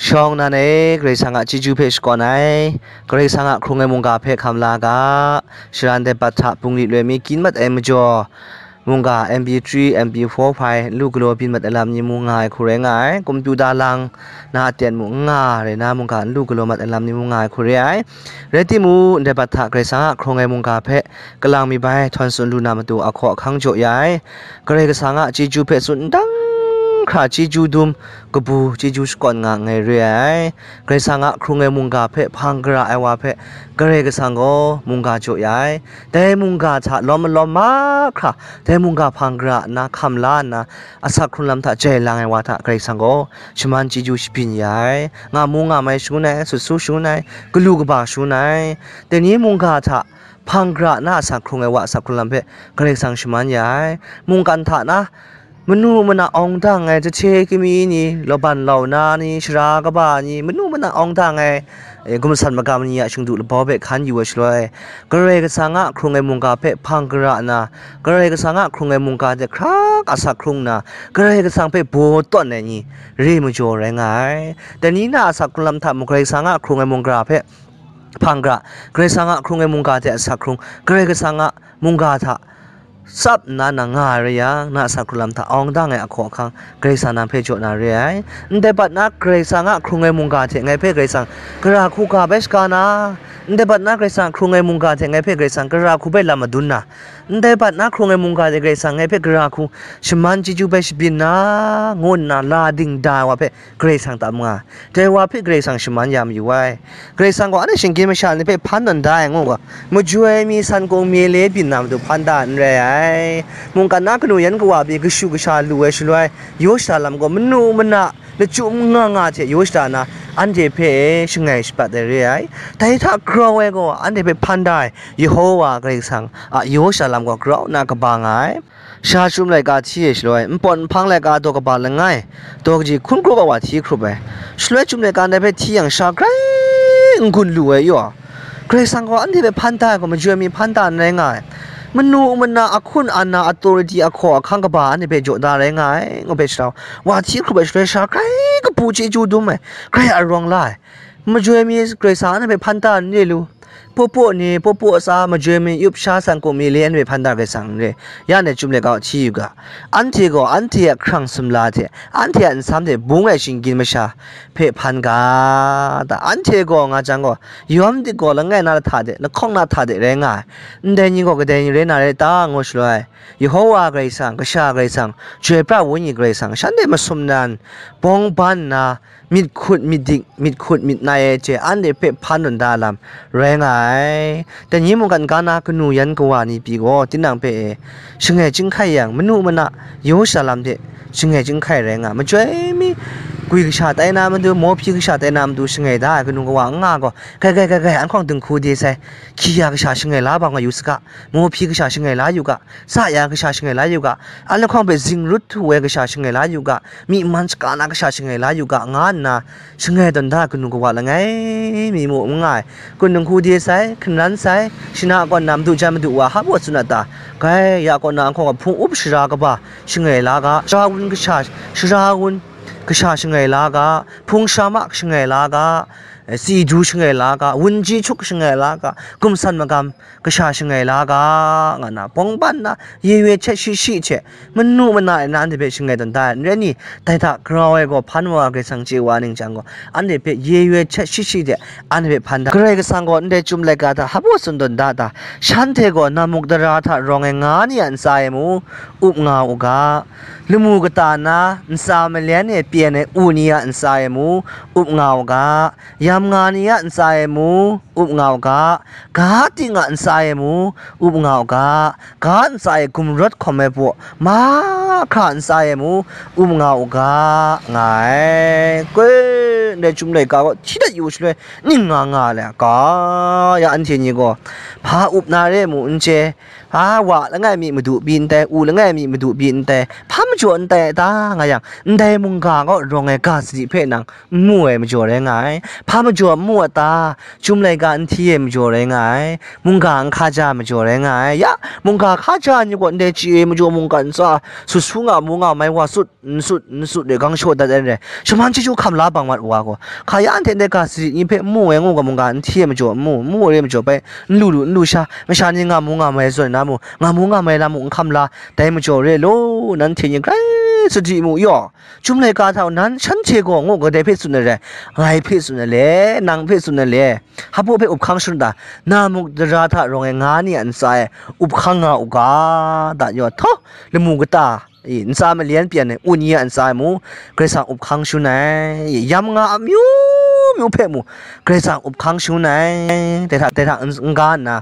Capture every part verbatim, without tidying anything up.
Shawng nan e, Karai Kasang a chyeju hpe shakawn ai, Karai Kasang a hkrung ai mungga hpe hkam la ga, sharan dai bat hta bungli loi mi kyin mat ai majaw, mungga M P three, M P four hpai, n lu galaw byin mat ai lam ni mung nga ai hku rai nga ai, kompyuta lang na aten mung n nga rai na, mungga n lu galaw mat ai lam ni mung nga ai hku re ai. Rai timung, ndai bat hta Karai Kasang a hkrung ai mungga hpe kalang mi bai htawn tsun lu na matu ahkaw ahkang jaw ya ai, Karai Kasang a chyeju hpe tsun ndang hkra chyeju dum, kabu chyeju shakawn nga nngai re ai. Karai Kasang a hkrung ai mungga hpe hpang gara ai wa hpe Karai Kasang gaw mungga jaw ya ai. Dai mungga hta lawm malawm mahkra, dai mungga hpang gara nna hkam la nna, asak hkrung lam hta jai lang ai wa hta Karai Kasang gaw shaman chyeju shabyin ya ai. Nga mu nga mai shangun ai, sut su shangun ai, galu kaba shangun ai. Dai ni mungga hta hpang gara na asak hkrung ai wa asak hkrung lam hpe Karai Kasang shaman ya ai. Mungkan hta na manu mana awng dang ai jahte kami ni, laban lau na ni, shara kaba ni, manu mana awng dang ai, e, gumsan magam ni a shingdu labau hpe hkan yu ai shaloi, Karai Kasang a hkrung ai mungga hpe hpang gara nna, Karai Kasang a hkrung ai mungga hte hkrak asak hkrung nna, Karai Kasang hpe baw tawn ai ni re majaw rai nga ai. Dai ni na asak hkrung lam hta mung Karai Kasang a hkrung ai mungga hpe hpang gara, Karai Kasang a hkrung ai mungga hte asak hkrung, Karai Kasang a mungga hta tsap nna nang nga ai rai yang, na asak hkrung lam hta awng dang ai ahkaw ahkang Karai Kasang nang hpe jaw na re ai. Ndai bat na Karai Kasang a hkrung ai mungga hte ngai hpe Karai Kasang gara hku ga bai shaga na, ndai bat na Karai Kasang a hkrung ai mungga hte ngai hpe Karai Kasang gara hku bai lam madun na, ndai bat na hkrung ai mungga hte Karai Kasang ngai hpe gara hku shaman chyeju bai shabyin na, ngu nna la ding da ai wa hpe Karai Kasang tam nga ai. Dai wa hpe Karai Kasang shaman ya mayu ai. Karai Kasang gaw anhte shinggyim masha ni hpe hpan tawn da ai ngu ga, majoi mi san kung mi le byin na matu hpan da n rai ai. Mungkan na kanu yan kawa pyi kashu kasha lu ai shaloi, yaw shada lam gaw manu mana lachyum nga nga hte yaw shada na, anhte hpe shangai shapat ai re ai. Dai hta grau ai gaw anhte hpe hpan da ai, Yehowa Karai Kasang a yaw shada lam gaw grau nna kaba nga ai. Sha chyum laika hti ai shaloi, npawt nhpang laika daw kaba langai, daw kaji hkun krup ai wa hti hkrup ai. Shaloi chyum laika ndai hpe hti yang, sha grai n-gun lu ai yaw, Karai Kasang gaw anhte hpe hpan da ai gaw, majoi mi hpan da n rai nga ai. Manu mana ahkun ana authority ahkaw ahkang kaba anhte hpe jaw da rai nga ai, ngu hpe sha, wa hti hkrup ai shaloi, sha grai kabu chyeju dum ai, grai arawng la ai. Majoi mi Karai Kasang anhte hpe hpan da n re lu. Pawpaw ni, pawpaw tsa, majoi mi yup sha san kung mi le anhte hpe hpan da Karai Kasang n re. Ya ndai chyum laika hti yu ga, anhte gaw anhte a hkrang sumla hte, anhte a nsam hte bung ai shinggyim masha hpe hpan ga, ta, anhte gaw nga jang gaw, yawm dik gaw langai na lahta de, lahkawng na hta de rai nga ai. Ndai ni gaw kadai ni rai na rai ta, ngu shaloi, Yehowa Karai Kasang, Kasha Karai Kasang, Chyoi pra Wenyi Karai Kasang, shanhte masum nan, bawng ban nna, myit hkut myit dik, myit hkut myit nai ai hte anhte hpe hpan tawn da lam rai nga ai. Dai ni mungkan ga na kanu yan kawa ni pyi gaw, tinang hpe e, shangai chyinghkai yang, manu mana yaw shada lam hte shangai chyinghkai rai nga ai. Majoi mi gwi kasha tai na matu, mawhpyi kasha tai na matu shangai da ai kanu kawa n nga gaw, grai, grai, grai, grai, an hkawng dinghku de sai, hkyi ya kasha shangai la bang nga yu saga, mawhpyi kasha shangai la yu ga, sa ya kasha shangai la yu ga, an lahkawng hpe zingrut htu ai kasha shangai la yu ga, myi man shaga na kasha shangai la yu ga, nga nna shangai tawn da ai kanu kawa langai mi mu n nga ai. Kun dinghku de sai, hkungran sai, shana kaw na madu jan madu wa hpa baw tsun a ta? Grai, ya kaw na ahkawng hpung up shara kaba shangai la ga, shara wun kasha, shara wun kasha shangai la ga, hpung shara ma shangai la ga, tsi du shangai la ga, wunji htuk shangai la ga, gumsan magam kasha shangai la ga, nga na, bawng ban na, ye we hte shi shi hte, manu mana e na anhte hpe shangai tawn da ai, n rai ni? Dai hta grau ai gaw, hpan wa ai Karai Kasang chye wa ning jang gaw, anhte hpe ye we hte shi shi hte anhte hpe hpan da. Karai Kasang gaw ndai chyum laika hta hpa baw tsun tawn da ta? Shanhte gaw Nammukdara hta rawng ai nga ni a ntsa e mu up nga u ga, lamu kata na ntsa malen e pyen ai u ni a ntsa e mu up nga u ga, yamnga ni a ntsa e mu up nga u ga, ga ting a ntsa e mu up nga u ga, ga ntsa e gumrawt hkawm ai baw mahkra ntsa e mu up nga u ga, nga ai. Koi, ndai chyum laika gaw hti dat yu shaloi, ning nga nga le, ga, ya anhte ni gaw hpa up na re mu n chye, A, wa langai mi madu pyi n tai, u langai mi madu pyi n tai, hpa majaw n tai ta nga yang, ndai mungga kaw rawng ai ga sadi hpe nang n mu ai majaw rai nga ai. Hpa majaw n mu a ta? Chyum laika n hti ai majaw rai nga ai, mungga n hkaja ai majaw rai nga ai. Ya, mungga hkaja ai ni gaw ndai chye ai majaw mungga ntsa sut su nga mu nga mai wa sut, n sut, n sut de gang shaw dat ai re. Shaman chyeju hkam la bang mat wa gaw, hka ya anhte ndai ga sadi ni hpe n mu ai ngu ga mungga n hti ai majaw n mu, n mu ai re majaw bai, n lu lu, n lu sha, masha ni nga mu nga mai zawn na mu, nga mu nga mai lam mu n hkam la, dai majaw re law, nanhte ni grai sadi mu yaw. Chyum laika hta nan shanhte gaw ngu kadai hpe tsun ai re? Ngai hpe tsun ai le, nang hpe tsun ai le? Hpa hpe up hkang shangun ta? Na muk dara hta rawng ai nga ni a ntsa e up hkang nga u ga, da yaw, htaw, lamu kata, i, ntsa malyan pyan ai un yi a ntsa e mu, Karai Kasang up hkang shangun ai, yam nga amyu myu hpe mu, Karai Kasang up hkang shangun ai, dai hta, dai hta n-, n-, n-, ga nna,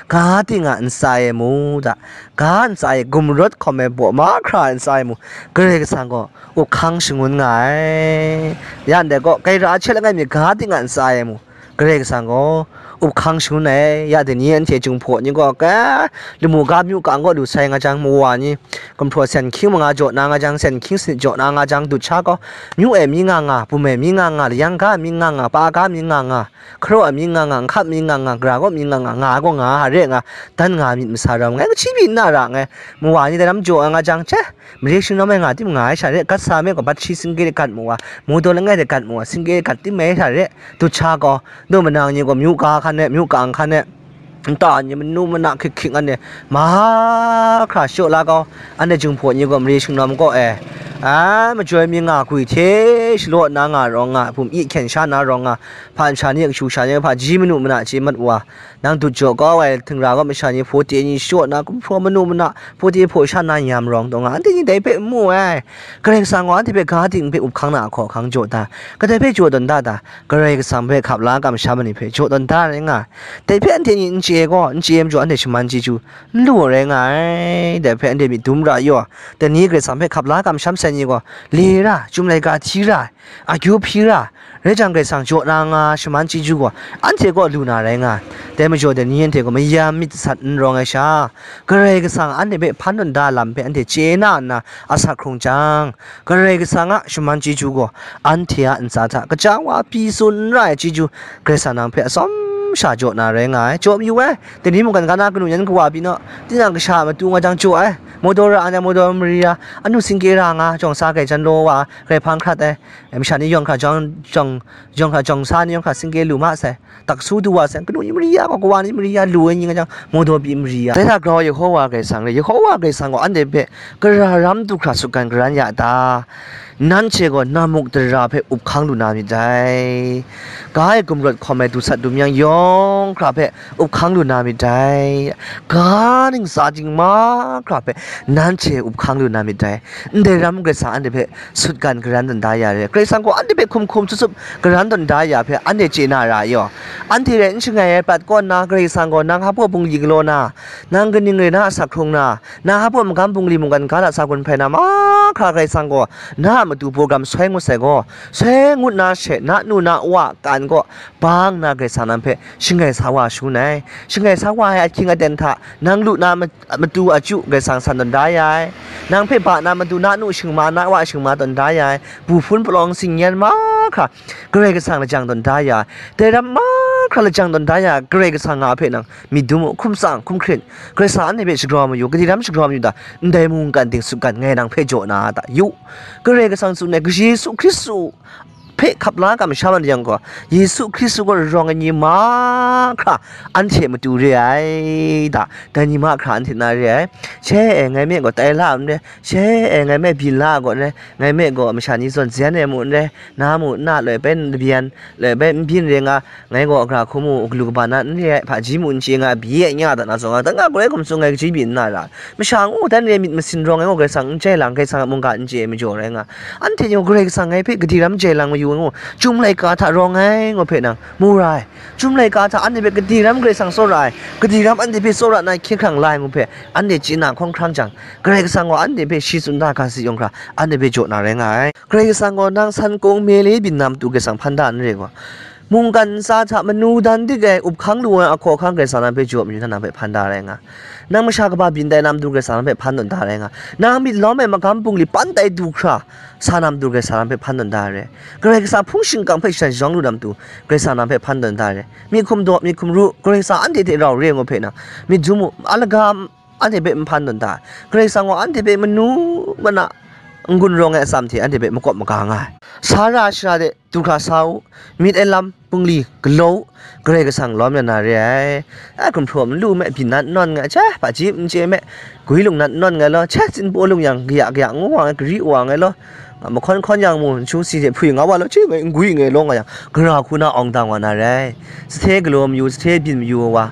ga ting a ntsa e mu da, ga ntsa e gumrawt hkawm ai baw mahkra a ntsa e mu, Karai Kasang gaw up hkang shangun nga ai. Ya ndai gaw, gaira a hte langai mi ga ting a ntsa e mu, Karai Kasang gaw up hkang shangun ai. Ya dai ni anhte Jinghpaw ni gaw, ka, lamu ga myu kang gaw lu sai nga jang, mawa ni gumhpraw sen hkying manga jaw na nga jang, sen hkying sanit jaw na nga jang, dut sha gaw, myu e mi nga nga, bum e mi nga nga, layang ga mi nga nga, pa ga mi nga nga, hkaraw e mi nga nga, nhkap mi nga nga, gara gaw mi nga nga, nga gaw nga, hare nga, dan nga myit masa ram ngai, kachi pyi n na ra ngai, mawa ni dai lam jaw ai nga jang, che, mare shingnawm ai nga tim nga ai sha re, gat sa me gaw bat shi singke de gat mu wa, modaw langai de gat mu wa, singke de gat tim ai sha re, dut sha gaw, nu manang ni gaw myu ka hkan e, myu ka hkan e, nta ni manu mana hkyik hkyik ngan e, mahkra shaw la gaw, anhte Jinghpaw ni gaw mare shingnawm kaw e, a, majoi mi nga gwi hte shalaw na nga rawng nga, bum i hkyen sha na rawng nga, hpa masha ni kashu sha ni hpa ji manu mana chye mat wa, nang dut jaw kau ai htingra gaw masha ni hpaw te ni shaw na, gumhpraw manu mana hpaw te hpaw sha na nyam rawng taw nga, anhte ni dai hpe n mu ai. Karai Kasang gaw anhte hpe ga ting hpe up hkang na ahkaw ahkang jaw da, kadai hpe jaw tawn da ta? Karai Kasang hpe hkap la kamsham ai ni hpe jaw tawn da rai nga ai. Dai hpe anhte ni n chye gaw, n chye ai majaw anhte shaman chyeju n lu ai rai nga ai. Dai hpe anhte myit dum ra yaw, dai ni Karai Kasang hpe hkap la kamsham sai ni gaw, le ra, chyum laika hti ra, akyu hpyi ra, rai jang Karai Kasang jaw na nga shaman chyeju gaw, anhte kaw lu na rai nga ai. Dai majaw dai ni anhte gaw mayam myit sat n rawng ai sha, Karai Kasang anhte hpe hpan tawn da lam hpe anhte chye na nna asak hkrung jang, Karai Kasang a shaman chyeju gaw anhte a ntsa hta kaja wa pyi tsun n ra ai chyeju Karai Kasang nang hpe atsawm sha jaw na rai nga ai. Jaw mayu ai, dai ni mungkan ga na kanu yan kawa pyi naw, tinang kasha a matu nga jang jaw ai, modaw ra ai, modaw mari ra, anu singke ra nga, jawng sa kai jan law wa, grai hpang hkrat ai, masha ni yawng hkra jawng, jawng, yawng hkra jawng sa ni yawng hkra singke lu ma sai. Taksu du wa sai, kanu ni mari ya gaw, kawa ni mari ya, lu ai ni nga jang, modaw pyi mari ya. Dai hta grau Yehowa Karai Kasang re, Yehowa Karai Kasang gaw anhte hpe gara ram du hkra sutgan karan ya ta? Nanhte gaw na muk dara hpe up hkang lu na myit dai. Ga e gumrawt hkawm ai dusat dumyang yawng hkra hpe up hkang lu na myit dai. Ga ningsa dingma hkra hpe nanhte up hkang lu na myit dai. Ndai ram Karai Kasang anhte hpe sutgan karan tawn da ya re. Karai Kasang gaw anhte hpe hkum hkum tsup tsup karan tawn da ya hpe anhte chye na ra yaw. Anhte rai n shangai ai prat kaw nna Karai Kasang gaw nang hpa bungli galaw na, nang kaning rai na a asak hkrung na, nang hpa magam bungli mungkan ga na sa gun hpai na mahkra Karai Kasang gaw na a matu program soi ngut sai gaw, soi ngut na she na nu na wa kan gaw bang na Karai Kasang nang hpe shangai sa wa shangun ai. Shangai sa wa ai ahkying aten hta nang lu na ma- matu achyu Karai Kasang san tawn da ya ai. Nang hpe ba na matu na nu shingma na wa shingma tawn da ya ai. Bu hpun palawng singyan mahkra Karai Kasang lajang tawn da ya ai. Dai ram mahkra lajang tawn da ya ai Karai Kasang nga hpe nang myit dum u, hkum tsang, hkum hkrit. Karai Kasang anhte hpe shagrau mayu, kadi ram shagrau mayu ta? Ndai mungkan ting sutgan ngai nang hpe jaw na ta? Yu, Karai Kasang tsun ai, Yesu Hkristu hpe hkap la kamsham ai yang gaw, Yesu Hkristu gaw rawng ai ni mahkra anhte matu re ai ta? Dai ni mahkra anhte na re ai. She e, ngai me gaw tai la n re, she e, ngai me byin la gaw n re, ngai me gaw masha ni zawn zen ai mu n re, na mu, na loi bai n byin, loi bai n byin re nga, ngai gaw agra hku mu, galu kaba na n re ai, hpaji mu n chye nga, byi ai nya da na zawn nga, da nga gaw rai hkum tsun ngai kaji byin n na ra. Masha ngu dan re myit masin rawng ai ngu, Karai Kasang n jai lang, Karai Kasang a mungga n chye ai majaw rai nga. Anhte ni gaw Karai Kasang ngai hpe kadi ram jai lang mayu ai ngu, Chyum laika hta rawng ai ngu hpe nang mu ra ai. Chyum laika hta anhte hpe kadi ram Karai Kasang tsawra ai, kadi ram anhte hpe tsawra na hkye hkrang la ai ngu hpe anhte chye na hkawng hkrang jang, Karai Kasang gaw anhte hpe shi tsun da ga si yawng hkra anhte hpe jaw na rai nga ai. Karai Kasang gaw nang san kung me le byin na matu Karai Kasang hpan da n re gaw, Mungkan ntsa hta manu dan dik ai, up hkang lu ai ahkaw ahkang Karai Kasang nang hpe jaw mayu na, nang hpe hpan da rai nga. Nang masha kaba byin tai na matu Karai Kasang nang hpe hpan tawn da rai nga. Nang myit lawm ai magam bungli pan tai du hkra sa na matu Karai Kasang nang hpe hpan tawn da rai. Karai Kasang hpung shingkang hpe shadan shadawng lu na matu Karai Kasang nang hpe hpan tawn da rai. Myit hkum daw, myit hkum ru, Karai Kasang anhte hte rau re ngu hpe nang, myit dum u, alaga anhte hpe n hpan tawn da ai. Karai Kasang gaw anhte hpe manu mana n-gun rawng ai atsam hte anhte hpe makawp maga nga ai. Sara shara de du hkra sa u, myit ai lam bungli galaw u, Karai Kasang lawm ya na re ai. Ai gumhpraw n lu me, byin nan n nawn nga ai, hpa ji n chye me, gwi lung nan n nawn nga law, hte tsin paw lung yang, kaya kaya ngu wa ngai, gari wa ngai law, mahkawn hkawn yang mu, nsu si hte hpwi nga wa law, hte ngai n gwi ngai law nga yang, gara hku na awng dang wa na rai. Sahthe galaw mayu, sahthe byin mayu wa,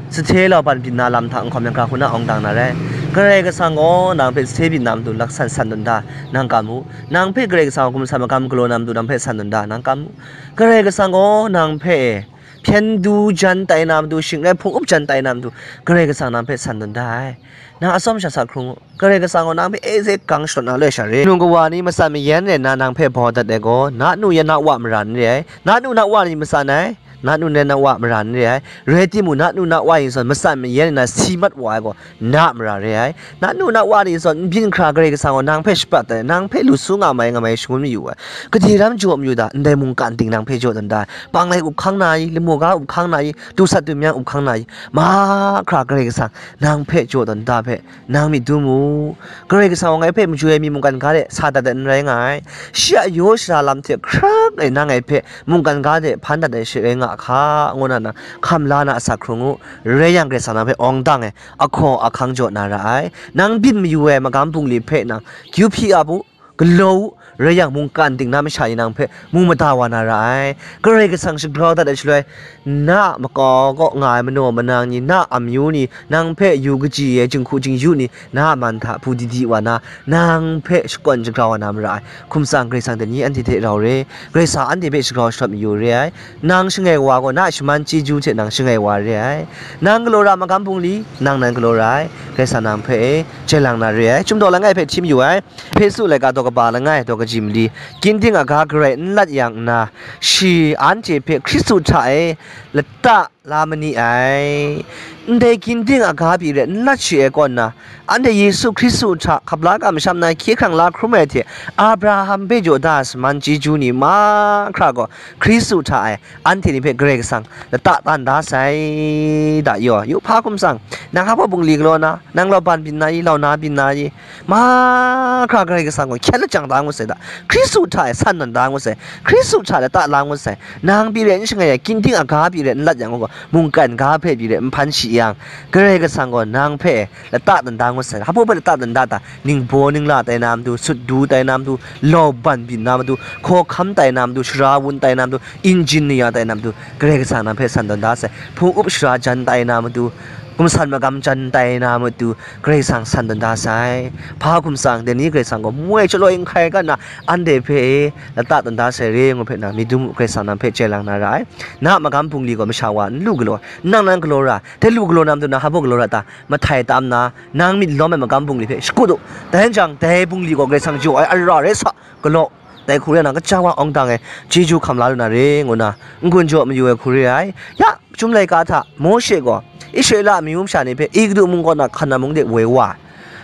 sahthe lauban byin na lam hta n hkawm yang, gara hku na awng dang na rai. Karai Kasang gaw nang hpe sahthe byin na matu laksan san tawn da, nang kam u. Nang hpe Karai Kasang gaw gumhpraw magam galaw na matu nang hpe san tawn da, nang kam u. Karai Kasang gaw nang hpe hpyen du jan tai na matu, shing rai hpung up jan tai na matu, Karai Kasang nang hpe san tawn da ai. Nang atsawm sha sa hkrung u. Karai Kasang gaw nang hpe eze gang shadawn na loi sha re. Nung kawa ni matsan mayan rai nna nang hpe baw dat ai gaw, na nu yan na wa mara n re ai. Na nu na wa ni matsan ai, na nu yan na wa mara n re ai. Rai timung, na nu na wa yin zawn matsan mayan rai nna si mat wa ai gaw, na mara re ai. Na nu na wa ni zawn n byin hkra Karai Kasang gaw nang hpe shaprat ai, nang hpe lu su nga mai nga mai shangun mayu ai. Gade ram jaw mayu da, ndai mungkan ting nang hpe jaw tawn da ai. Panglai up hkang na i, lamu ga up hkang na i, tu sat tu myang up hkang na i, mahkra Karai Kasang nang hpe jaw tawn da hpe, nang myit dum u. Karai Kasang gaw ngai hpe machyu ai mi mungkan ga de sa dat ai n rai nga ai. Shi a yaw shara lam hte hkrak e nang ngai hpe mungkan ga de hpan dat ai she rai nga hka, ngu na nang hkam la na asak hkrung u. Rai yang, Karai Kasang nang hpe awng dang ai ahkaw ahkang jaw na ra ai. Nang byin mayu ai magam bungli hpe nang kyu hpyi ap u. Galaw u, rai yang, mungkan ting na masha ni nang hpe mu mada wa na ra ai. Karai Kasang shagrau dat ai shaloi, na a makau kaw nga ai manaw manang ni, na a amyu ni, nang hpe yu kaji ai jinghku jingyu ni, na a man hta hpu di di wa na, nang hpe shakawn shagrau wa na mara ai. Hkum tsang Karai Kasang dai ni anhte hte rau re, Karai Kasang anhte hpe shagrau sharawt mayu re ai. Nang shangai wa gaw, na a shaman chyeju hte nang shangai wa re ai. Nang galaw ra magam bungli, nang nan galaw ra ai. Karai Kasang nang hpe e, chye lang na re ai. Chyum daw langai hpe htim yu ai. Hpesu laika daw kaba langai daw kaji mali, ginding aga garai n lat yang nna, shi anhte hpe Hkristu hta e lata la ma ni ai. Ndai ginding aga pyi rai n lat shi ai kaw nna, anhte Yesu Hkristu hta hkap la ga masham na hkye hkrang la hkrum ai hte, Abraham hpe jaw da ai shaman chyeju ni mahkra gaw Hkristu hta e anhte ni hpe Karai Kasang lata tan da sai da yaw. Yu hpa hkum tsang, nang hpa bungli galaw na, nang lauban byin na i, launa byin na i, mahkra Karai Kasang gaw hkyen lajang da ngut sai da, Hkristu hta e san tawn da ngut sai, Hkristu hta lata la ngut sai. Nang pyi rai n shangai ai, ginding aga pyi rai n lat yang gaw, mungkan ga hpe pyi rai n hpan shi yang, Karai Kasang gaw nang hpe lata tawn da ngut sai. Hpa hpe lata tawn da ta? Ningbaw ningla tai na matu, sut du tai na matu, lauban byin na matu, hkawhkam tai na matu, sara wun tai na matu, injin ni ya tai na matu, Karai Kasang nang hpe san tawn da sai. Hpung up sara jan tai na matu, gumsan magam jan tai na matu, Karai Kasang san tawn da sai. Hpa hkum tsang, dai ni Karai Kasang gaw mu ai chyaloi n hkai ga nna, anhte hpe lata tawn da sai re ngu hpe na, myit dum u, Karai Kasang nang hpe chye lang na ra ai. Na a magam bungli gaw masha wa n lu galaw, nang nan galaw ra, dai lu galaw na matu nang hpa baw galaw ra ta? Mahtai tam na, nang myit lawm ai magam bungli hpe shakut u. Dai rai jang, dai bungli gaw Karai Kasang jaw ai ara rai sa, galaw, dai hku rai nna, kaja wa awng dang e, chyeju hkam la lu na re, ngu nna, n-gun jaw mayu ai hku re ai. Ya, Chyum laika hta Mawshe gaw Israela amyu masha ni hpe Egutu mung kaw na Hkana mung de woi wa ai.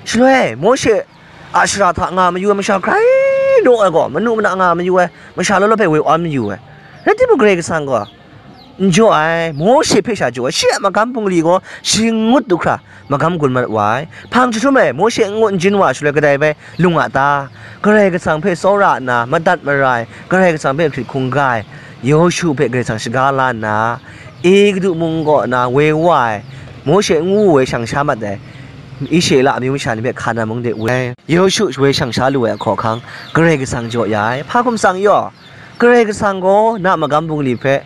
Shaloi, Mawshe a shara hta nga mayu ai masha grai law ai gaw, manu mana nga mayu ai masha law law hpe woi awn mayu ai. Rai timung, Karai Kasang gaw n jaw ai, Mawshe hpe sha jaw ai, shi a magam bungli gaw shi n ngut du hkra magam gun mat wa ai. Hpang jahtum e, Mawshe n ngut n jin wa shaloi, kadai bai lung a ta? Karai Kasang hpe tsawra nna, madat mara ai, Karai Kasang hpe hkrit hkungga ai Yawshu hpe Karai Kasang shaga la nna, Egutu mung kaw na woi wa ai, Mawshe n wu ai shang sha mat ai, Israela amyu masha ni hpe Hkana mung de woi ai. Yawshu woi shang sha lu ai ahkaw ahkang, Karai Kasang jaw ya ai. Hpa hkum tsang yaw? Karai Kasang gaw na a magam bungli hpe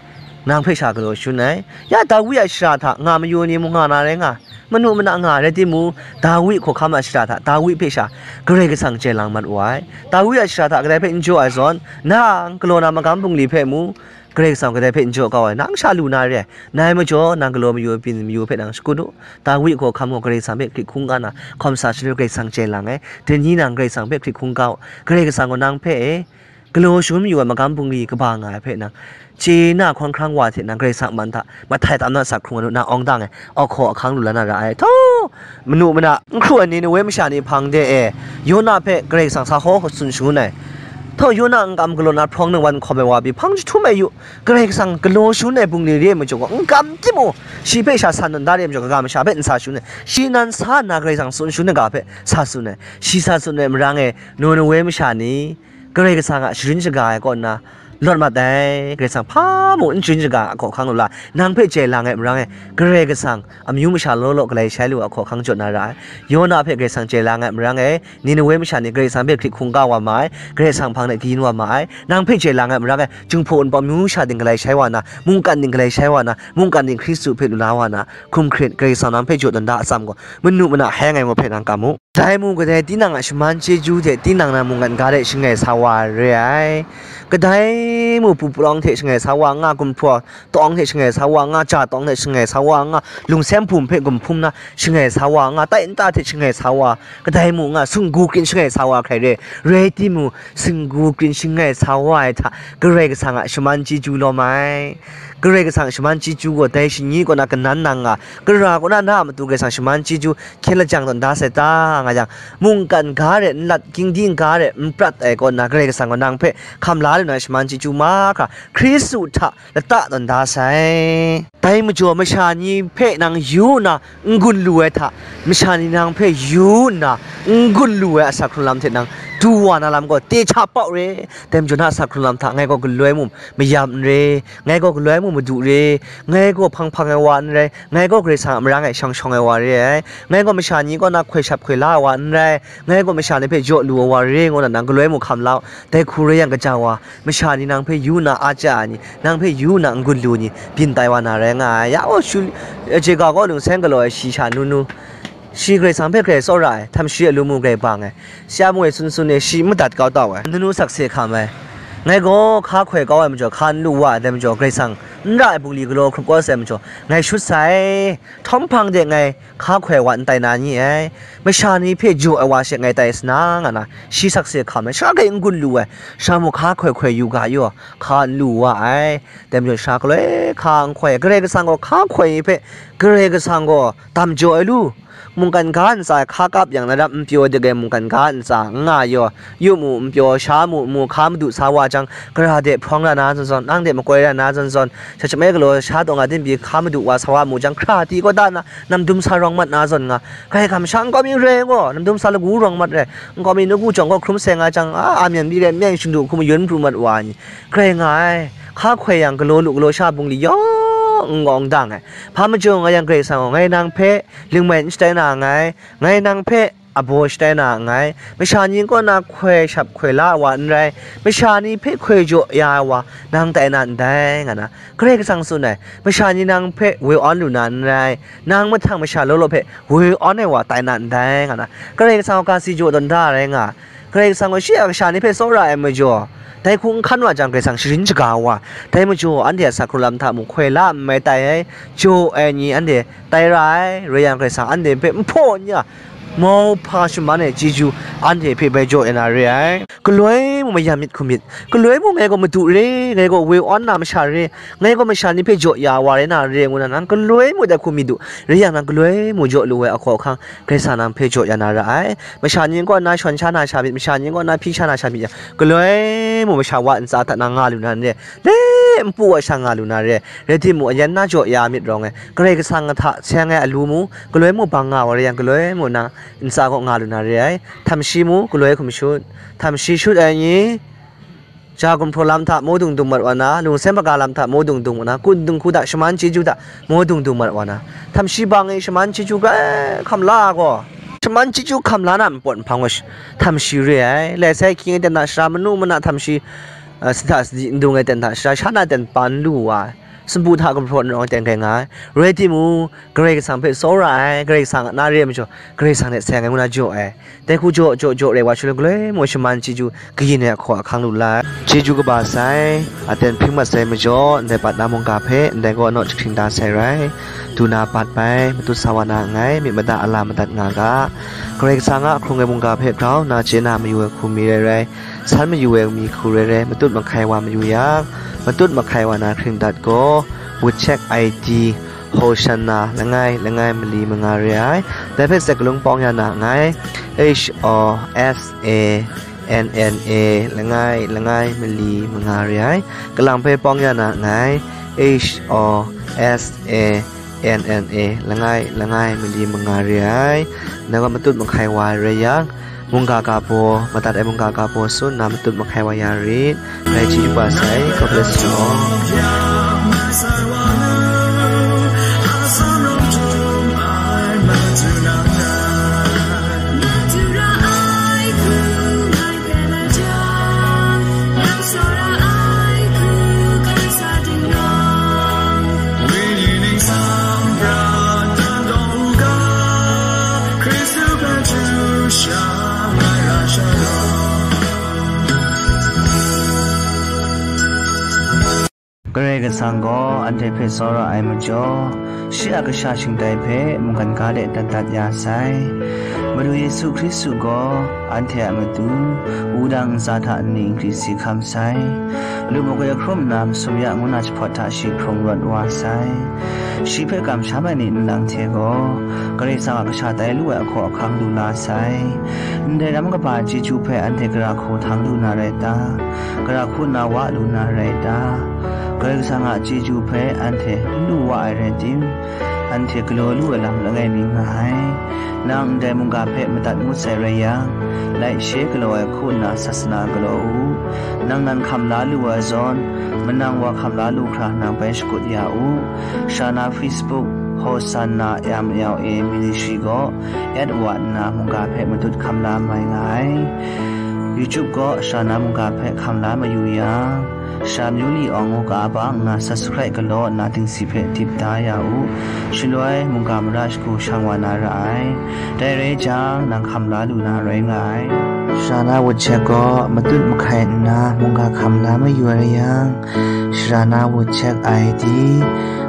nang hpe sha galaw shun ai. Ya, Dawi a shara hta nga mayu ni mung nga na rai nga, manu mana nga rai timung, Dawi hkawhkam a shara hta Dawi hpe sha Karai Kasang chye lang mat wa ai. Dawi a shara hta kadai hpe n jaw ai zawn, nang galaw na magam bungli hpe mung, Karai Kasang kadai hpe n jaw kau ai, nang sha lu na re ai. Nai majaw, nang galaw mayu ai byin mayu hpe nang shakut u. Dawi hkawhkam gaw Karai Kasang hpe hkrit hkungga na, hkawm sa shaloi Karai Kasang chye lang ai. Dai ni nang Karai Kasang hpe hkrit hkungga u. Karai Kasang gaw nang hpe e, galaw shangun mayu ai magam bungli kaba nga ai hpe nang, chye na hkawn hkrang wa hte nang Karai Kasang a man hta mahtai tam na asak hkrung ai nu, nang awng dang e, aw hkaw ahkang lu la na ra ai. Htaw, manu mana n hkru ai Ninewe masha ni hpang de e, Yona hpe Karai Kasang sa hkaw tsun shangun ai. Htaw, Yona n kam galaw na hprawng ningwan hkawm ai wa pyi hpang jahtum ai yu, Karai Kasang galaw shangun ai bungli re ai majaw gaw, n kam timung, shi hpe sha san nawn da re ai majaw, kaga masha hpe n sa shangun ai. Shi nan sa nna Karai Kasang tsun shangun ai ga hpe sa tsun ai. Shi sa tsun ai marang e, Ninewe masha ni Karai Kasang a sharin shaga ai kaw nna lawt mat ai. Karai Kasang hpa mung n sharin shaga ai ahkaw ahkang lu la, nang hpe chye lang ai marang e, Karai Kasang amyu masha law law galai shai lu ai ahkaw ahkang jaw na ra ai. Yona hpe Karai Kasang chye lang ai marang e, Ninewe masha ni Karai Kasang hpe hkrit hkungga wa ma ai, Karai Kasang hpang de kayin wa ma ai. Nang hpe chye lang ai marang e, Jinghpaw Wunpawng amyu masha ting galai shai wa na, mungkan ting galai shai wa na, mungkan ting Hkristu hpe lu la wa na, hkum hkrit Karai Kasang nang hpe jaw tawn da atsam gaw, manu mana hai ngai ngu hpe nang kam mu. Dai mung kadai tinang a shaman chyeju hte tinang na mungkan ga hte shangai sa wa re ai. Kadai mung pu palawng hte shangai sa wa nga, gumhpraw tawng hte shangai sa wa nga, ja tawng hte shangai sa wa nga, lungsem hpum hpe gumhpum na shangai sa wa nga, tai nta hte shangai sa wa, kadai mung nga singgu krin shangai sa wa hkrai re. Rai timung, singgu krin shangai sa wa ai hta Karai Kasang a shaman chyeju lawm ai. Karai Kasang a shaman chyeju gaw dai shani kaw na kanan nang nga, gara kaw na na a matu Karai Kasang shaman chyeju hkyen lajang tawn da sai ta, nga yang, mungkan ga re n lat, gingding ga re n prat ai kaw na, Karai Kasang gaw nang hpe hkam la lu na shaman chyeju mahkra, Hkristu hta lata tawn da sai. Dai majaw, masha ni hpe nang yu nna n-gun lu ai hta, masha ni nang hpe yu nna n-gun lu ai asak hkrung lam hte nang du wa na lam gaw, te hta pau re. Dai majaw, na asak hkrung lam hta ngai gaw galoi mung mayam n re, ngai gaw galoi mung madu re, ngai gaw hpang hpang ai wa n rai, ngai gaw Karai Kasang a marang e shang shawng ai wa re ai, ngai gaw masha ni kaw na hkoi shap hkoi la ai wa n rai, ngai gaw masha ni hpe jaw lu ai wa re, ngu na nang galoi mung hkam la u. Dai hku rai yang, gaja wa, masha ni nang hpe yu nna a chya ai ni, nang hpe yu nna n-gun lu ni, byin tai wa na rai nga ai. Ya gaw, shu, je ga gaw lungseng galaw ai shi sha nu nu, shi Karai Kasang hpe grai tsawra ai, htam shi a lu mu grai bang ai, sha mung e sun sun e shi n madat kau tau ai, nu nu sakse hkam ai. Ngai gaw hka hkoi kau ai majaw, hka n lu wa ai dai majaw, Karai Kasang n ra ai bungli galaw hkrup kau sai majaw, ngai shut sai. Htawm hpang de ngai hka hkoi wa n tai na ni ai? Masha ni hpe jaw ai wa she ngai tai sa na, nga na, shi sakse hkam ai, sha hkrai n-gun lu ai, sha mung hka hkoi hkoi yu ga yaw, hka n lu wa ai. Dai majaw, sha galoi hka n hkoi ai, Karai Kasang gaw hka hkoi ai hpe, Karai Kasang gaw dam jaw ai lu, mungkan ga ntsa e hka kap yang, na dap n pyaw dik ai mungkan ga ntsa n nga yaw, yu mu, n pyaw, sha mu, mu, hka madu sa wa jang, gara de hprawng ra na zawn zawn, nang de makoi ra na zawn zawn, sha chyam ai galaw sha taw nga din pyi hka madu wa sa wa mu jang, hkra ti kaw da na, namdum sa rawng mat na zawn nga, grai hkam sha nkau mi re gaw, namdum sa lagu rawng mat re, nkau mi nawku jawng gaw hkrum seng nga jang, a, a myen pyi re, myen shingdu hku mayun pru mat wa ai ni, grai nga ai. Hka hkoi yang, galaw lu galaw sha bungli yawng n-gawng dang ai. Hpa majaw nga yang, Karai Kasang gaw, ngai nang hpe lingmai n shatai na nngai, ngai nang hpe abaw shatai na nngai, masha ni kaw na hkoi shap hkoi la ai wa n rai, masha ni hpe hkoi jaw ya ai wa nang tai na ndai, nga na, Karai Kasang tsun ai. Masha ni nang hpe woi awn lu na n rai, nang mahtang masha law law hpe woi awn ai wa tai na ndai, nga na, Karai Kasang gaw ga si jaw tawn da ai rai nga. Karai Kasang gaw shi a kasha ni hpe tsawra ai majaw, dai hku n hkan wa jang, Karai Kasang sharin shaga wa, dai majaw anhte a sakru lam hta mung hkoi la n mai tai ai, jaw ai ni anhte tai ra ai, rai yang, Karai Kasang anhte hpe n hpaw n ya, mauhpa shaman ai chyeju anhte hpe bai jaw ai na re ai. Galoi mung mayam myit hku myit, galoi mung ngai gaw madu re, ngai gaw woi awn na masha re, ngai gaw masha ni hpe jaw ya wa rai na re, ngu na nang galoi mung dai hku myit du, rai yang, nang galoi mung jaw lu ai ahkaw ahkang, Karai Kasang nang hpe jaw ya na ra ai. Masha ni kaw na shawn sha na sha myit, masha ni kaw na hpyi sha na sha myit yang, galoi mung masha wa ntsa hta nang nga lu na n re, le npu wa sha nga lu na re, rai timung, ayan na jaw ya myit rawng e, Karai Kasang hta seng ai alu mung, galoi mung bang nga wa rai yang, galoi mung nang ntsa kaw nga lu na re ai. Htam shi mung, galoi hkum shut, htam shi shut ai ni, ja gumhpraw lam hta maw dung dung mat wa na, lungsem hpaga lam hta maw dung dung mat na, kun dung hku hta, shaman chyeju hta maw dung dung mat wa na, htam shi bang e shaman chyeju grai hkam la gaw, shaman chyeju hkam la na npawt nhpang gaw sh-, htam shi re ai. Lai sai hkying e ten hta shara, manu mana htam shi, a, sahta sadi n dung e ten hta shara, sha na ten pa n lu wa ai. Sumpu hta gumhpraw n rawng ai teng kai nga ai. Rai timung, Karai Kasang hpe tsawra ai, Karai Kasang a na re ai majaw, Karai Kasang hte seng ai ngu na jaw ai. Dai hku jaw, jaw, jaw rai wa shaloi galoi mung shaman chyeju kayin ai ahkaw ahkang lu la ai. Chyeju kaba sai, aten hpring mat sai majaw, ndai pat na mungga hpe, ndai gaw naw jahkring da sai rai. Du na bat bai, matut sa wa na nngai, myit mada a la madat nga ga. Karai Kasang a hkrung ai mungga hpe grau nna chye na mayu ai hku mi rai rai, san mayu ai mi hku rai rai, matut mahkai wa mayu yang, matut mahkai wa na hkring dat gaw, WeChat I D, Hosanna langai langai mali manga re ai. Dai hpe sek galung pawng ya na nngai, H O S A N N A langai langai mali manga re ai. Kalang hpe pawng ya na nngai, H O S A N N A langai langai mali manga re ai. Nang gaw matut mahkai wa ai rai yang, mungga ga baw, madat ai mungga ga baw tsun nna matut mahkai wa ya rit. Ngai chyeju kaba sai, God bless you all. Karai Kasang gaw anhte hpe tsawra ai majaw, shi a kasha shingtai hpe mungkan ga de dat dat ya sai. Madu Yesu Hkristu gaw anhte a matu wudang ntsa hta nni nkri si hkam sai. Lubuk e hkrum nna masum ya ngu na jahpawt hta shi hkrung rawt wa sai. Shi hpe kamsham ai ni nlang hte gaw, Karai Kasang a kasha tai lu ai ahkaw ahkang lu la sai. Ndai ram kaba chyeju hpe anhte gara hku htang lu na rai ta? Gara hku nna wa lu na rai ta? Karai Kasang a chyeju hpe anhte n lu wa ai rai tim, anhte galaw lu ai lam langai mi nga ai. Nang ndai mungga hpe madat ngut sai rai yang, laishe galaw ai hku nna sasana galaw u. Nang nan hkam la lu ai zawn, manang wa hkam la lu hkra nang bai shakut ya u. Shana Facebook, Hosanna M L A Ministry gaw at wa nna mungga hpe matut hkam la mai nga ai. YouTube gaw Shana mungga hpe hkam la mayu yang, Sha Myu Li Awng ngu ga ba nna subscribe galaw nna dingsi hpe dip da ya u. Shaloi mungga mara shagu shang wa na ra ai. Dai rai jang, nang hkam la lu na rai nga ai. Shana WeChat gaw matut mahkai nna mungga hkam la mayu ai rai yang, Shana WeChat I D,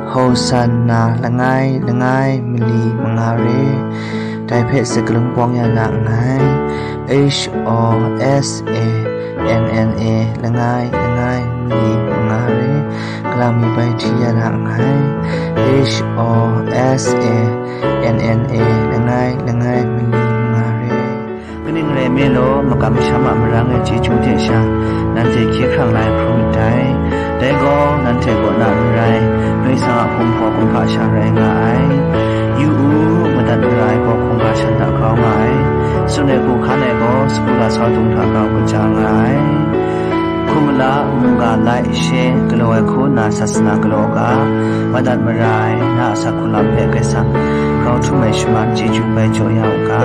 Hosanna langai langai mali manga re. Dai hpe sek galung pawng ya na nngai, H O S A N N A langai langai mali manga re. Kalang mi bai hti ya na nngai, H O S A N N A langai langai mali manga re. Kaning rai nme law, makam masham a marang e chyeju hte sha, nanhte hkye hkrang la ai hpru myit dai. Dai gaw, nanhte kaw na n rai, Karai Kasang a hkum hpaw kumhpa sha rai nga ai. Yu u, madat mara ai gaw hkungga shan hta grau nga ai. Tsun ai hku hkan ai gaw, sagu lasau dung hta grau kaja nga ai. Hkum mala, mungga lai, she, galaw ai hku nna sasana galaw ga, madat mara ai, na a asak hku lam hpe Karai Kasang grau htum ai shaman chyeju bai jaw ya u ga.